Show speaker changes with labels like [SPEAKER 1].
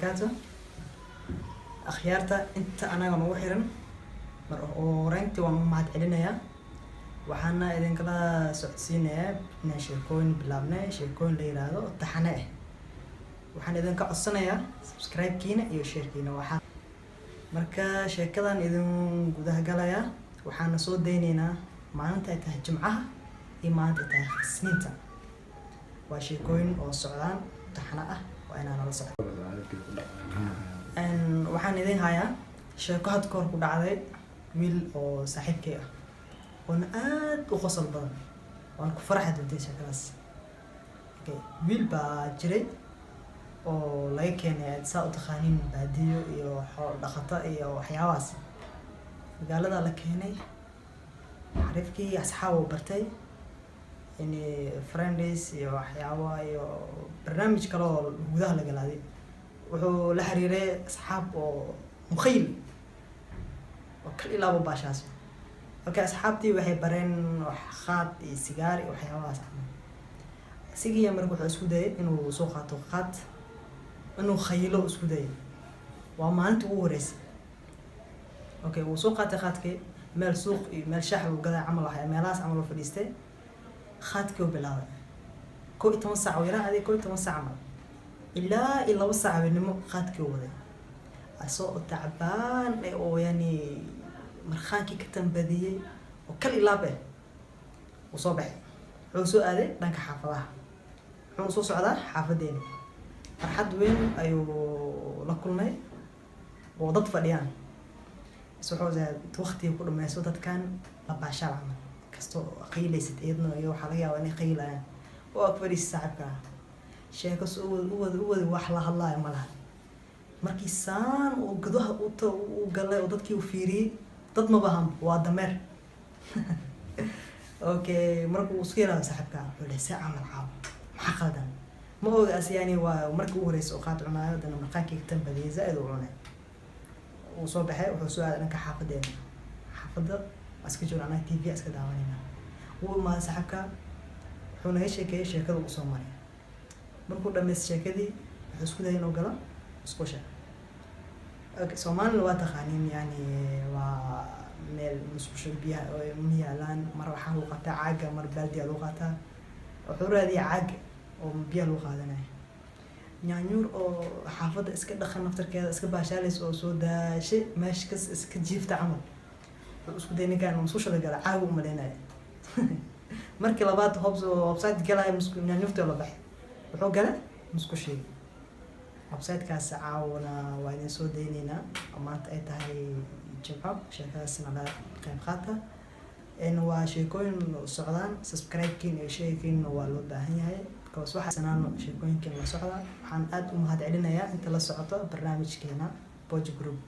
[SPEAKER 1] Wabarakaatu. Akhyaarta inta anaga nagu xiran, mar horeyntii waan u mahad celinayaa. Waxaana idinkala socodsiinayaa inaan sheekooyin bilaabnay, sheekooyin la yiraahdo taxane ah. Waxaan idinka codsanayaa subscribe-kiina iyo share-kiina. Waxaa marka sheekadan idin gudaha galayaa. Waxaana soo dayneynaa maalinta ay tahay Jimcaha iyo maalinta ay tahay Isniinta. Waa sheekooyin oo socdaan, taxane ah, waa inaa nala socdo. Waxaan idin hayaa sheeko had kahor ku dhacday wiil oo saaxiibkay ah, oona aad u qosol badan. Waan ku faraxi doonteen sheekadaas. Okay, wiil baa jiray oo laga keenay, aad saa u taqaaniin, baadiyo iyo xoolo dhaqato iyo waxyaabahaas. Magaalada la keenay xariifkii, asxaab uu bartay, yani friends iyo waxyaaba iyo barnaamij kale oo gudaha la galaaday. Wuxuu la xiriiray asxaab oo mukhayl oo kal ilaaba baashaas. Okay, asxaabtii waxay bareen wax qaad iyo sigaar iyo waxyaabahaas camal. Isigiiya marka wuxuu isku dayay inuu soo qaato qaad, inuu khayilo isku dayay. Waa maalintii ugu horeysay. Okay, wuu soo qaatay qaadkii. Meel suuq iyo meel shaax lagu gadaa camal, waxay meelahaas camal oo fadhiistay. Qaadkii uu bilaabay 11 saac oo yaraa, adig 11 saac camal ilaa iyo 2 saac habeenimo qaadkii uu waday, asoo tacbaan eh oo yani markhaankii ka tambadiyey oo kal ilaab eh. Wuu soo baxay, wuxuu soo aaday dhanka xaafadaha, wuxuuna soo socdaa xaafadeena. Farxad weyn ayuu la kulmay oo dad fadhiyaan. Is wuxuu waqtiga ku dhameyso dadkan la baashaal camal, kastoo qaylaysid iyadna iyo waxaa laga yaabaa inay qaylayaan oo ag fadhiisa. Saaxiibka ah sheeko soo u wada, u wada, u wada, wax la hadlaayo ma laha. Markii saan uu gudaha u galay oo dadkii uu fiiriyey, dad ma bahan, waa dameer. Okay, marka uu isku yaraado saaxiibka, wuxuu lehay, "See camal caawa? Maxaa qaldan?" Ma oga as yani waa markii ugu horeysa oo qaad cunaayo, haddana marqaankii ka tan badiyay, zaaid uu cunay. Uu soo baxay, wuxuu soo aaday dhanka xaafadeena. Xaafadda waa iska joogna anaga, TV iska daawanayna. Wuu imaaday saaxiibka, wuxuu naga sheekeeyey sheekada uu soo maray. Markuu dhamaystay sheekadii, wuxuu isku dayay inuu galo musqusha. Okay, Soomaalina waa taqaaniin, yani waa meel musqusha biyaha oo ma yaalaan. Mar waxaa lagu qaataa caaga, mar baaldiyaa lagu qaataa. Wuxuu raadiyay caaga oo biyaha lagu qaadanayo. Nyaanyuur oo xaafadda iska dhaqan, naftarkeeda iska baashaalaysa oo soo daashay, meesha kas iska jiifta camal. Wuxuu isku dayay ninkaan musqusha la gala, caaga u maleynayo. Markii labaad hobs website galaya, nyaanyuurta la baxay, wuxuu galay musqushii. Websitekaas caawana waa idin soo dayneynaa oo maanta ay tahay Jimco. Sheekadaasna la qayb qaata. Waa sheekooyin socdaan. Subscribe-kiin iyo share-kiin waa loo baahan yahay, because waxaa sanaan sheekooyinkiin la socda. Waxaan aad u mahad celinayaa inta la socoto barnaamijkeena Boji Group.